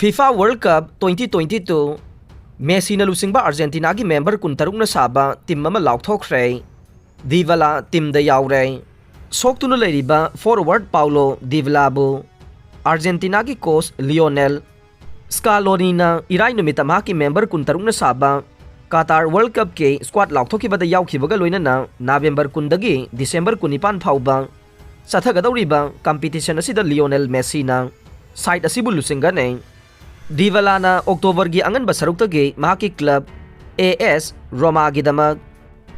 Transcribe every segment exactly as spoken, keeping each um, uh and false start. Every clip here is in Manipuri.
FIFA World Cup twenty twenty-two, Messina ꯂꯨꯆꯤꯡꯕ Argentinaꯒꯤ member ꯀꯨꯟꯇꯔꯨꯛꯅ ꯁꯥꯕ team ꯑꯃ ꯂꯥꯎꯊꯣꯛꯈ꯭ꯔꯦ꯫ Dybala teamꯗ ꯌꯥꯎꯔꯦ꯫ ꯁꯣꯛꯇꯨꯅ ꯂꯩꯔꯤꯕ forward Paulo Dybalaꯕꯨ Argentinaꯒꯤ coach Lionel Scaloniꯅ ꯏꯔꯥꯏ ꯅꯨꯃꯤꯠꯇ ꯃꯍꯥꯛꯀꯤ member ꯀꯨꯟꯇꯔꯨꯛꯅ ꯁꯥꯕ Qatar World Cupꯀꯤ squad ꯂꯥꯎꯊꯣꯛꯈꯤꯕꯗ ꯌꯥꯎꯈꯤꯕꯒ ꯂꯣꯏꯅꯅ November ꯀꯨꯟꯗꯒꯤ December ꯀꯨꯟꯅꯤꯄꯥꯟ ꯐꯥꯎꯕ ꯆꯠꯊꯒꯗꯧꯔꯤꯕ competition ꯑꯁꯤꯗ Lionel Messina side ꯑꯁꯤꯕꯨ ꯂꯨꯆꯤꯡꯒꯅꯤ꯫ Dybalaꯅ Octoberꯒꯤ ꯑꯉꯟꯕ ꯁꯔꯨꯛꯇꯒꯤ ꯃꯍꯥꯛꯀꯤ club AS Romaꯒꯤꯗꯃꯛ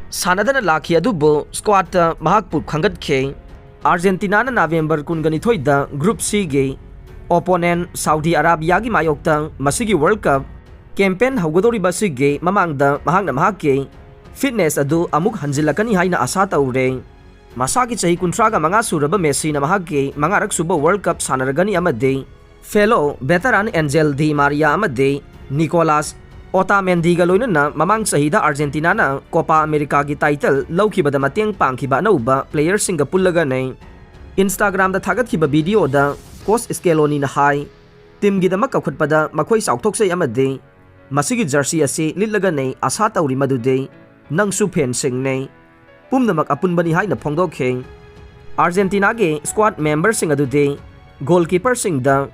ꯁꯥꯟꯅꯗꯅ ꯂꯥꯛꯈꯤ, ꯑꯗꯨꯕꯨ squadꯇ ꯃꯍꯥꯛꯄꯨ ꯈꯟꯒꯠꯈꯤ꯫ Argentinaꯅ November ꯀꯨꯟꯒ ꯅꯤꯊꯣꯏꯗ Group Cꯒꯤ opponent Saudi Arabiaꯒꯤ ꯃꯥꯌꯣꯛꯇ ꯃꯁꯤꯒꯤ World Cup campaign ꯍꯧꯒꯗꯧꯔꯤꯕ ꯑꯁꯤꯒꯤ ꯃꯃꯥꯡꯗ ꯃꯍꯥꯛꯅ ꯃꯍꯥꯛꯀꯤ fitness ꯑꯗꯨ ꯑꯃꯨꯛ ꯍꯟꯖꯤꯜꯂꯛꯀꯅꯤ ꯍꯥꯏꯅ ꯑꯥꯁꯥ ꯇꯧꯔꯦ꯫ ꯃꯁꯥꯒꯤ ꯆꯍꯤ ꯀꯨꯟꯊ꯭ꯔꯥꯒ ꯃꯉꯥ ꯁꯨꯔꯕ Messina ꯃꯍꯥꯛꯀꯤ ꯃꯉꯥꯔꯛ ꯁꯨꯕ World Cup ꯁꯥꯟꯅꯔꯒꯅꯤ ꯑꯃꯗꯤ fellow veteran Angel Di Maria ꯑꯃꯗꯤ Nicolas Otamendiꯒ ꯂꯣꯏꯅꯅ ꯃꯃꯥꯡ ꯆꯍꯤꯗ Argentinaꯅ Copa Americaꯒꯤ title ꯂꯧꯈꯤꯕꯗ ꯃꯇꯦꯡ ꯄꯥꯡꯈꯤꯕ ꯑꯅꯧꯕ playerꯁꯤꯡꯒ ꯄꯨꯜꯂꯒꯅꯤ꯫ Instagramꯗ ꯊꯥꯒꯠꯈꯤꯕ videoꯗ coach Scaloniꯅ ꯍꯥꯏ, teamꯒꯤꯗꯃꯛ ꯀꯧꯈꯠꯄꯗ ꯃꯈꯣꯏ ꯆꯥꯎꯊꯣꯛꯆꯩ ꯑꯃꯗꯤ ꯃꯁꯤꯒꯤ jersey ꯑꯁꯤ ꯂꯤꯠꯂꯒꯅꯤ ꯑꯥꯁꯥ ꯇꯧꯔꯤ ꯃꯗꯨꯗꯤ ꯅꯪꯁꯨ fanꯁꯤꯡꯅꯤ꯫ ꯄꯨꯝꯅꯃꯛ ꯑꯄꯨꯟꯕꯅꯤ ꯍꯥꯏꯅ ꯐꯣꯡꯗꯣꯛꯈꯤ꯫ Argentinaꯒꯤ squad memberꯁꯤꯡ ꯑꯗꯨꯗꯤ goalkeeperꯁꯤꯡꯗ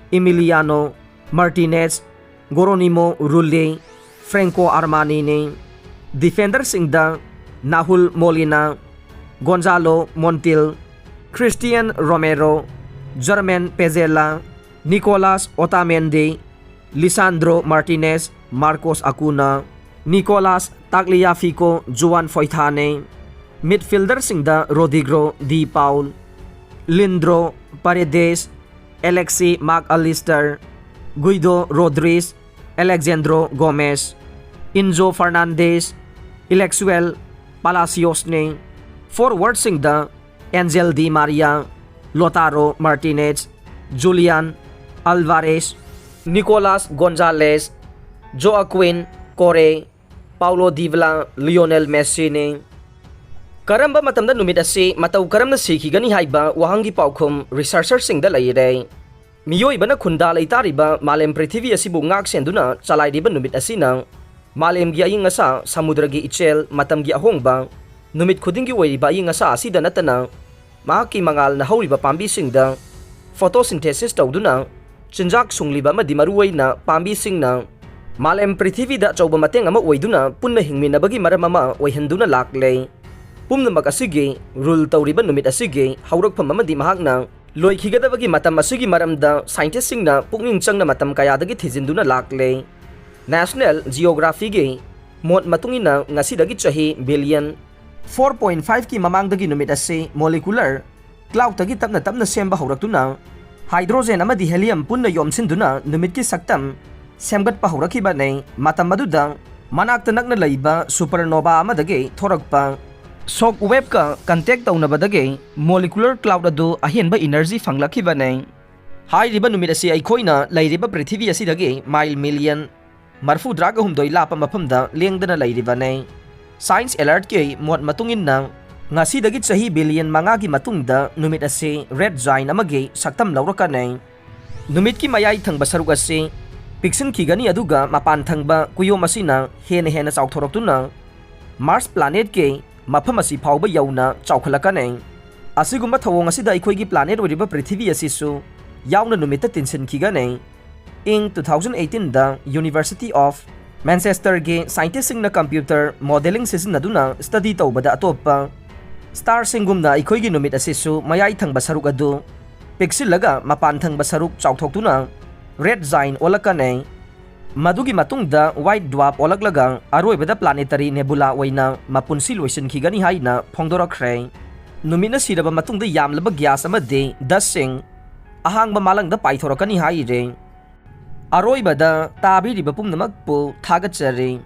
Emiliano Martinez, Geronimo Rulli, Franco Armaniꯅꯤ꯫ Defenderꯁꯤꯡꯗ Nahuel Molina, Gonzalo Montiel, Cristian Romero, German Pezzella, Nicolas Otamendi, Lisandro Martinez, Marcos Acuna, Nicolas Tagliafico, Joan Foythane, midfielderꯁꯤꯡꯗ Rodrigo De Paul, Leandro Paredes, Alexis Mac Allister, Guido Rodriguez, Alejandro Gomez, Enzo Fernandez, Alexuel Palaciosꯅꯤ꯫ Forwardꯁꯤꯡꯗ Angel Di Maria, Lautaro Martinez, Julian Alvarez, Nicolas Gonzalez, Joaquin Correa, Paulo Dybala, Lionel Messini꯫ ꯀꯔꯝꯕ ꯃꯇꯝꯗ ꯅꯨꯃꯤꯠ ꯑꯁꯤ ꯃꯇꯧ ꯀꯔꯝꯅ ꯁꯤꯈꯤꯒꯅꯤ ꯍꯥꯏꯕ ꯋꯥꯍꯪꯒꯤ ꯄꯥꯎꯈꯨꯝ researcherꯁꯤꯡꯗ ꯂꯩꯔꯦ꯫ ꯃꯤꯑꯣꯏꯕꯅ ꯈꯨꯟꯗꯥ ꯂꯩꯇꯥꯔꯤꯕ ꯃꯥꯂꯦꯝ ꯄ꯭ꯔꯤꯊꯤꯕꯤ ꯑꯁꯤꯕꯨ ꯉꯥꯛ ꯁꯦꯟꯗꯨꯅ ꯆꯂꯥꯏꯔꯤꯕ ꯅꯨꯃꯤꯠ ꯑꯁꯤꯅ ꯃꯥꯂꯦꯝꯒꯤ ꯑꯏꯪ ꯑꯁꯥ, ꯁꯃꯨꯗ꯭ꯔꯒꯤ ꯏꯆꯦꯜ, ꯃꯇꯝꯒꯤ ꯑꯍꯣꯡꯕ, ꯅꯨꯃꯤꯠ ꯈꯨꯗꯤꯡꯒꯤ ꯑꯣꯏꯔꯤꯕ ꯑꯏꯪ ꯑꯁꯥ ꯑꯁꯤꯗ ꯅꯠꯇꯅ ꯃꯍꯥꯛꯀꯤ ꯃꯉꯥꯜꯅ ꯍꯧꯔꯤꯕ ꯄꯥꯝꯕꯤꯁꯤꯡꯗ photosynthesis ꯇꯧꯗꯨꯅ ꯆꯤꯟꯖꯥꯛ ꯁꯨꯡꯂꯤꯕ ꯑꯃꯗꯤ ꯃꯔꯨꯑꯣꯏꯅ ꯄꯥꯝꯕꯤꯁꯤꯡꯅ ꯃꯥꯂꯦꯝ ꯄ꯭ꯔꯤꯊꯤꯕꯤꯗ ꯑꯆꯧꯕ ꯃꯇꯦꯡ ꯑꯃ ꯑꯣꯏꯗꯨꯅ ꯄꯨꯟꯅ ꯍꯤꯡꯃꯤꯟꯅꯕꯒꯤ ꯃꯔꯝ ꯑꯃ ꯑꯣꯏꯍꯟꯗꯨꯅ ꯂꯥꯛꯂꯦ꯫ ꯄꯨꯝꯅꯃꯛ ꯑꯁꯤꯒꯤ rule ꯇꯧꯔꯤꯕ ꯅꯨꯃꯤꯠ ꯑꯁꯤꯒꯤ ꯍꯧꯔꯛꯐꯝ ꯑꯃꯗꯤ ꯃꯍꯥꯛꯅ ꯂꯣꯏꯈꯤꯒꯗꯕꯒꯤ ꯃꯇꯝ ꯑꯁꯤꯒꯤ ꯃꯔꯝꯗ scientistꯁꯤꯡꯅ ꯄꯨꯛꯅꯤꯡ ꯆꯪꯅ ꯃꯇꯝ ꯀꯌꯥꯗꯒꯤ ꯊꯤꯖꯤꯟꯗꯨꯅ ꯂꯥꯛꯂꯦ꯫ National Geographicꯒꯤ ꯃꯣꯠ ꯃꯇꯨꯡ ꯏꯟꯅ ꯉꯁꯤꯗꯒꯤ ꯆꯍꯤ billion four point fiveꯀꯤ ꯃꯃꯥꯡꯗꯒꯤ ꯅꯨꯃꯤꯠ ꯑꯁꯤ molecular cloudꯇꯒꯤ ꯇꯞꯅ ꯇꯞꯅ ꯁꯦꯝꯕ ꯍꯧꯔꯛꯇꯨꯅ hydrogen ꯑꯃꯗꯤ helium ꯄꯨꯟꯅ ꯌꯣꯝꯁꯤꯟꯗꯨꯅ ꯅꯨꯃꯤꯠꯀꯤ ꯁꯛꯇꯝ ꯁꯦꯝꯒꯠꯄ ꯍꯧꯔꯛꯈꯤꯕꯅꯤ꯫ ꯃꯇꯝ ꯑꯗꯨꯗ ꯃꯅꯥꯛꯇ ꯅꯛꯅ ꯂꯩꯕ supernova ꯑꯃꯗꯒꯤ ꯊꯣꯔꯛꯄ shock waveꯀ contact ꯇꯧꯅꯕꯗꯒꯤ molecular cloud ꯑꯗꯨ ꯑꯍꯦꯟꯕ energy ꯐꯪꯂꯛꯈꯤꯕꯅꯤ꯫ ꯍꯥꯏꯔꯤꯕ ꯅꯨꯃꯤꯠ ꯑꯁꯤ ꯑꯩꯈꯣꯏꯅ ꯂꯩꯔꯤꯕ ꯄ꯭ꯔꯤꯊꯤꯕꯤ ꯑꯁꯤꯗꯒꯤ mile million ꯃꯔꯐꯨꯇꯔꯥꯒ ꯍꯨꯝꯗꯣꯏ ꯂꯥꯞꯄ ꯃꯐꯝꯗ ꯂꯦꯡꯗꯅ ꯂꯩꯔꯤꯕꯅꯤ꯫ Science Alertꯀꯤ ꯃꯣꯠ ꯃꯇꯨꯡ ꯏꯟꯅ ꯉꯁꯤꯗꯒꯤ ꯆꯍꯤ billion ꯃꯉꯥꯒꯤ ꯃꯇꯨꯡꯗ ꯅꯨꯃꯤꯠ ꯑꯁꯤ red giant ꯑꯃꯒꯤ ꯁꯛꯇꯝ ꯂꯧꯔꯛꯀꯅꯤ꯫ ꯅꯨꯃꯤꯠꯀꯤ ꯃꯌꯥꯏ ꯊꯪꯕ ꯁꯔꯨꯛ ꯑꯁꯤ ꯄꯤꯛꯁꯤꯟꯈꯤꯒꯅꯤ, ꯑꯗꯨꯒ ꯃꯄꯥꯟ ꯊꯪꯕ ꯀꯨꯌꯣꯝ ꯑꯁꯤꯅ ꯍꯦꯟꯅ ꯍꯦꯟꯅ ꯆꯥꯎꯊꯣꯔꯛꯇꯨꯅ Mars planetꯀꯤ ꯃꯐꯝ ꯑꯁꯤ ꯐꯥꯎꯕ ꯌꯧꯅ ꯆꯥꯎꯈꯠꯂꯛꯀꯅꯤ꯫ ꯑꯁꯤꯒꯨꯝꯕ ꯊꯧꯑꯣꯡ ꯑꯁꯤꯗ ꯑꯩꯈꯣꯏꯒꯤ planet ꯑꯣꯏꯔꯤꯕ ꯄ꯭ꯔꯤꯊꯤꯕꯤ ꯑꯁꯤꯁꯨ ꯌꯥꯎꯅ ꯅꯨꯃꯤꯠꯇ ꯇꯤꯟꯁꯤꯟꯈꯤꯒꯅꯤ꯫ ꯏꯪ two thousand eighteenꯗ University of Manchesterꯒꯤ scientistꯁꯤꯡꯅ computer modelling ꯁꯤꯖꯤꯟꯅꯗꯨꯅ study ꯇꯧꯕꯗ ꯑꯇꯣꯞꯄ starꯁꯤꯡꯒꯨꯝꯅ ꯑꯩꯈꯣꯏꯒꯤ ꯅꯨꯃꯤꯠ ꯑꯁꯤꯁꯨ ꯃꯌꯥꯏ ꯊꯪꯕ ꯁꯔꯨꯛ ꯑꯗꯨ ꯄꯤꯛꯁꯤꯜꯂꯒ ꯃꯄꯥꯟ ꯊꯪꯕ ꯁꯔꯨꯛ ꯆꯥꯎꯊꯣꯛꯇꯨꯅ red giant ꯑꯣꯜꯂꯛꯀꯅꯤ꯫ ꯃꯗꯨꯒꯤ ꯃꯇꯨꯡꯗ white dwarf ꯑꯣꯜꯂꯛꯂꯒ ꯑꯔꯣꯏꯕꯗ planetary nebula ꯑꯣꯏꯅ ꯃꯄꯨꯟꯁꯤ ꯂꯣꯏꯁꯤꯟꯈꯤꯒꯅꯤ ꯍꯥꯏꯅ ꯐꯣꯡꯗꯣꯔꯛꯈ꯭ꯔꯦ꯫ ꯅꯨꯃꯤꯠꯅ ꯁꯤꯔꯕ ꯃꯇꯨꯡꯗ ꯌꯥꯝꯂꯕ gas ꯑꯃꯗꯤ dustꯁꯤꯡ ꯑꯍꯥꯡꯕ ꯃꯥꯂꯪꯗ ꯄꯥꯏꯊꯣꯔꯛꯀꯅꯤ ꯍꯥꯏꯔꯦ꯫ ꯑꯔꯣꯏꯕꯗ ꯇꯥꯕꯤꯔꯤꯕ ꯄꯨꯝꯅꯃꯛꯄꯨ ꯊꯥꯒꯠꯆꯔꯤ꯫